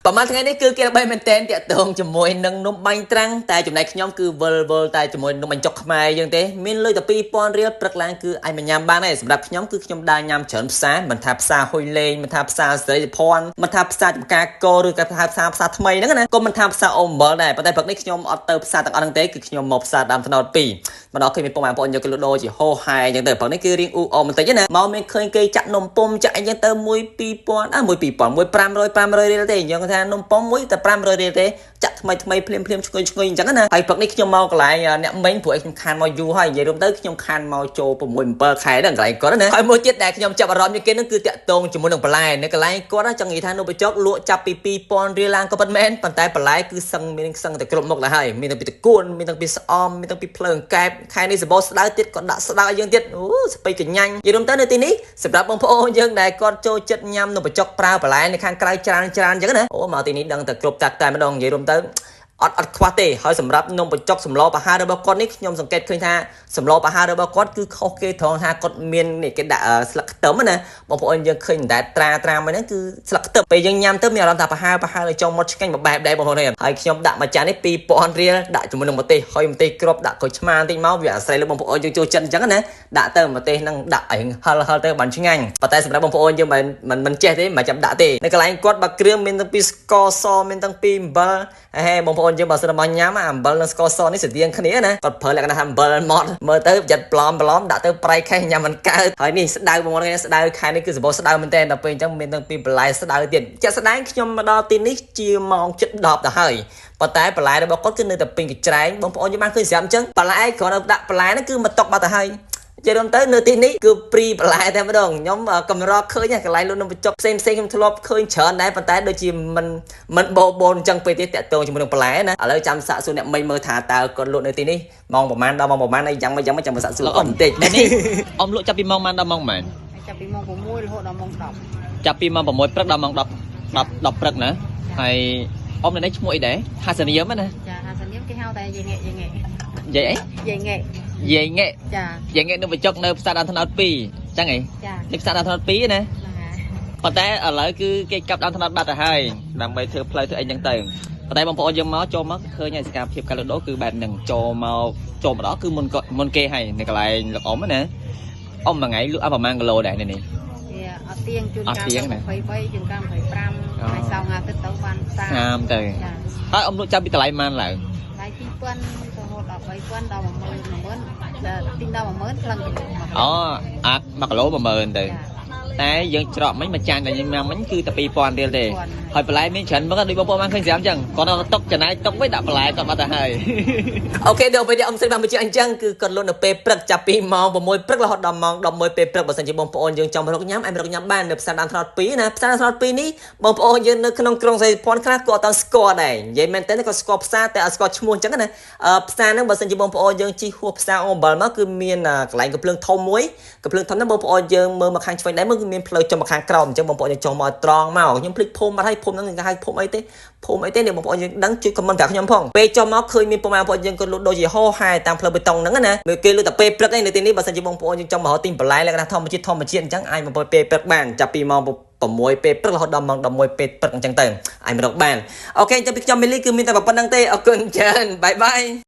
ប្រហែលថ្ងៃនេះគឺគេល្បីមែនទែនតាក់ទងជាមួយនឹងនំបាញ់ត្រាំងតែចំណែកខ្ញុំគឺវិលវិលតែជាមួយនំបញ្ចុកខ្មែរយើងទេមានលុយតែ2000រៀលព្រឹកឡើងគឺអាចមកញ៉ាំបានហើយសម្រាប់ខ្ញុំគឺខ្ញុំដើរញ៉ាំច្រើនផ្សារមិនថាផ្សារហ៊ុយលេងមិនថាផ្សារសេរីភ័ណ្ឌមិនថាផ្សារចំការកឬក៏ថាផ្សារផ្សារថ្មីហ្នឹងណាក៏មិនថាផ្សារអូអំបិលដែរប៉ុន្តែព្រឹកនេះខ្ញុំអត់ទៅផ្សារទាំងអស់ហ្នឹងទេគឺខ្ញុំមកផ្សារដើមថ្នោត2មកដល់ឃើញមានពុកម៉ែបងប្អូនយកគេលក់ដូរជាហោហែអញ្ចឹងទៅព្រឹកនេះគឺរៀងអ៊ូអរបន្តិចណាមកមានឃើញគេចាក់នំពុំចាក់អីចឹងទៅ1 2000អា1 2000 1 500 500រៀលទេអញ្ចឹងថានំពុំមួយតែ500រៀលទេចាក់ថ្មីថ្មីភ្លាមភ្លាមឈ្ងុយឈ្ងុយអញ្ចឹងណាហើយព្រឹកនេះខ្ញុំមកកន្លែងអ្នកមិញព្រោះឯងខ្ញុំខានមកយូរហើយនិយាយរួមទៅខ្ញុំខានមកចូល6 7ខែហ្នឹងកន្លែងគាត់ណាហើយមួយទៀតដែលខ្ញុំចាប់អារម្មណ៍ជាងគេហ្នឹងគឺតាក់ទងជាមួយនឹងបន្លែនៅកន្លែងគាត់ចង់និយាយថានំបញ្ចុកលក់ចាប់ពី2000រៀលឡើងក៏ពិតមែនប៉ុន្តែបន្លែគឺសឹងមានសឹងតែគ្រប់មុខទៅហើយមានទាំងពីតកួនមានទាំងពីស្អំមានទាំងពីភ្លើងកែបខែនេះសបោស្ដៅទៀតក៏ដាក់ស្ដៅឲ្យយើងទៀតអូស្ពៃកញ្ញាញ់និយាយរួមទៅនៅទីនេះសម្រាប់បងប្អូនយើងដែលគាត់ចូលចិត្តញ៉ាំនំបញ្ចុកប្រើបន្លែនៅខាងក្រៅច្រើនច្រើនអញ្ចឹងណាអូមកទីនេះដឹងតែគ្រប់តាក់តែម្ដងនិយាយរួមទៅអត់អត់ខ្វះទេហើយសម្រាប់នំបញ្ចុកសម្លប្រហើររបស់គាត់នេះខ្ញុំសង្កេតឃើញថាសម្លប្រហើររបស់គាត់គឺខុសគេត្រង់ថាគាត់មាននេះគេដាក់ស្លឹកខ្ទឹមណាបងប្អូនយើងឃើញតែត្រាត្រាមួយហ្នឹងគឺស្លឹកខ្ទឹមពេលយើងញ៉ាំទៅមានអារម្មណ៍ថាប្រហើរប្រហើរនៅចុងមាត់ឆ្ងាញ់មួយបែបដែរបងប្អូនហើយខ្ញុំដាក់មួយចាននេះ2000រៀលដាក់ជាមួយនឹងម្ទេសហើយម្ទេសគ្រាប់ដាក់ក្រូចឆ្មាបន្តិចមកវាអាស្រ័យលើបងប្អូនយើងចូលចិត្តអញ្ចឹងណាដាក់ទៅម្ទេសហ្នឹងដាក់ឲ្យហិលហិលទៅបានឆ្ងាញ់ប៉ុន្តែសម្រាប់បងប្អូនយើងមិនមិនមិនចេះទេមិនចាំដាក់ទេនៅកន្លែងគាត់បើគ្រឿងមានទាំងពីស្ករសមានទាំងពីអំបិលហេបងប្អូនយើងបើសិនមកញ៉ាំអាអំបិលនិងស្ករសនេះស្តៀងគ្នាណាគាត់ប្រើលក្ខណៈថាអំបិលម៉ត់មើលទៅចិត្តប្លំប្លំដាក់ទៅប្រៃខេះញ៉ាំមិនកើតហើយនេះស្ដៅបងប្អូនស្ដៅខែនេះគឺសម្បូរស្ដៅមែនតើដល់ពេលអញ្ចឹងមានទាំងពីបន្លែស្ដៅទៀតជាក់ស្ដែងខ្ញុំមកដល់ទីនេះជាម៉ោង7:10ទៅហើយប៉ុន្តែបន្លែរបស់គាត់គឺនៅតែពេញកញ្ច្រែងបងប្អូនយើងបានឃើញស្រាប់អញ្ចឹងបន្លែគ្រាន់តែដាក់បន្លែហ្នឹងគឺមកតុកបាត់ទៅហើយនិយាយរួមទៅនៅទីនេះគឺព្រីបន្លែតែម្ដងខ្ញុំកម្រឃើញកន្លែងលក់នំបញ្ចុកផ្សេងផ្សេងខ្ញុំធ្លាប់ឃើញច្រើនដែរប៉ុន្តែដូចជាមិនមិនបោបូនអញ្ចឹងពេលទៀតតាក់ទងជាមួយនឹងបន្លែណាឥឡូវចាំសាកសួរអ្នកមិញមើលថាតើគាត់លក់នៅទីនេះម៉ោងប្រហែលដល់ម៉ោងប្រហែលអីយ៉ាងម៉េចយ៉ាងម៉េចចាំសាកសួរគាត់បន្តិច នេះអ៊ំលក់ចាប់ពីម៉ោងប៉ុន្មានដល់ម៉ោងប៉ុន្មាន ចាប់ពីម៉ោង6រហូតដល់ម៉ោង10 ចាប់ពីម៉ោង6ព្រឹកដល់ម៉ោង10 10 10ព្រឹកណាហើយអ៊ំនៅនេះឈ្មោះអីដែរហាសនាមណា ចាហាសនាមគេហៅតែយាយងែយាយងែ និយាយអី យាយងែ យាយងែ ចា យាយងែនំបញ្ចុកនៅផ្សារដើមថ្នោត2អញ្ចឹងហី ចា នេះផ្សារដើមថ្នោត2ណា ហ្នឹងហើយ ប៉ុន្តែឥឡូវគឺគេកាប់ដើមថ្នោតបាត់ទៅហើយដើម្បីធ្វើផ្លូវធ្វើអីចឹងទៅប៉ុន្តែបងប្អូនយើងមកចូលមកឃើញហើយសកម្មភាពការលក់ដូរគឺបែបហ្នឹងចូលមកចូលមកដល់គឺមុនមុនគេហើយនៅកន្លែងលោកអ៊ំណាអ៊ំមួយថ្ងៃលក់អស់ប្រហែលគីឡូដែរនេះ វាអត់ទៀងជួនកាល23ជួនកាល25ហើយសៅរ៍ថ្ងៃអាទិត្យទៅបាន 30ទៅ ចា ហើយអ៊ំលក់ចាប់ពីតម្លៃប៉ុន្មានឡើង ថ្លៃ2000រហូតដល់3000ដល់10000 10000ទិញដល់10000ក្លឹងគីឡូ អូអា1គីឡូ10000ទៅតែយើងច្រកមិញមួយចានដែលយើងញ៉ាំមិញគឺតែ2000រៀលទេហើយបន្លែមានច្រើនមកដូចបងប្អូនបានឃើញស្រាប់អញ្ចឹងគាត់ដល់តុកចំណាយតុកវិញដាក់បន្លែគាត់បាត់ទៅហើយ OK ដល់ពេលនេះអ៊ំស្រីបានបញ្ជាក់អញ្ចឹងគឺគាត់លក់នៅពេលព្រឹកចាប់ពីម៉ោង6ព្រឹករហូតដល់ម៉ោង11ពេលព្រឹកបើសិនជាបងប្អូនយើងចង់មករកញ៉ាំអាចមករកញ៉ាំបាននៅផ្សារដើមថ្នោត2ណាផ្សារដើមថ្នោត2នេះបងប្អូនយើងនៅក្នុងក្រុងសីភ័ណ្ឌខ្លះក៏អត់តាន់ស្គាល់ដែរនិយាយមែនតើក៏ស្គាល់ផ្សារតែអត់ស្គាល់ឈ្មោះអញ្ចឹងណាផ្សារហ្នឹងបើសិនជាបងប្អូនយើងជិះហួសផ្សារអូអំបិលមកគឺមានកន្លែងកំភ្លើងធំមួយកំភ្លើងធំហ្នឹងបងប្អូនយើងមើលមកខាងឆ្វេងដែរមើលគឺមានផ្លូវចុះមកខាងក្រោមអញ្ចឹងបងប្អូនយើងចុះមកត្រង់មកខ្ញុំភ្លេចភូមិបាត់ហើយភូមិហ្នឹងគេហៅភូមិអីទេភូមិអីទេនេះបងប្អូនយើងដឹងជួយ comment ប្រាប់ខ្ញុំផងពេលចុះមកឃើញមានពុកម៉ែបងប្អូនយើងក៏លក់ដូចជាហោហែតាមផ្លូវបេតុងហ្នឹងណាមើលគេលក់តែពេលព្រឹកឯងនៅទីនេះបើសិនជាបងប្អូនយើងចង់មករកទិញបន្លែលក្ខណៈធម្មជាតិធម្មជាតិអញ្ចឹងអាចមកពេលព្រឹកបានចាប់ពីម៉ោង6ពេលព្រឹករហូតដល់ម៉ោង11ពេលព្រឹកអញ្ចឹងទៅអាចមករកបាន OK អញ្ចឹងពីខ្ញុំមីលីគឺមានតែប៉ុណ្្នឹងទេអរគុណច្រើន bye bye.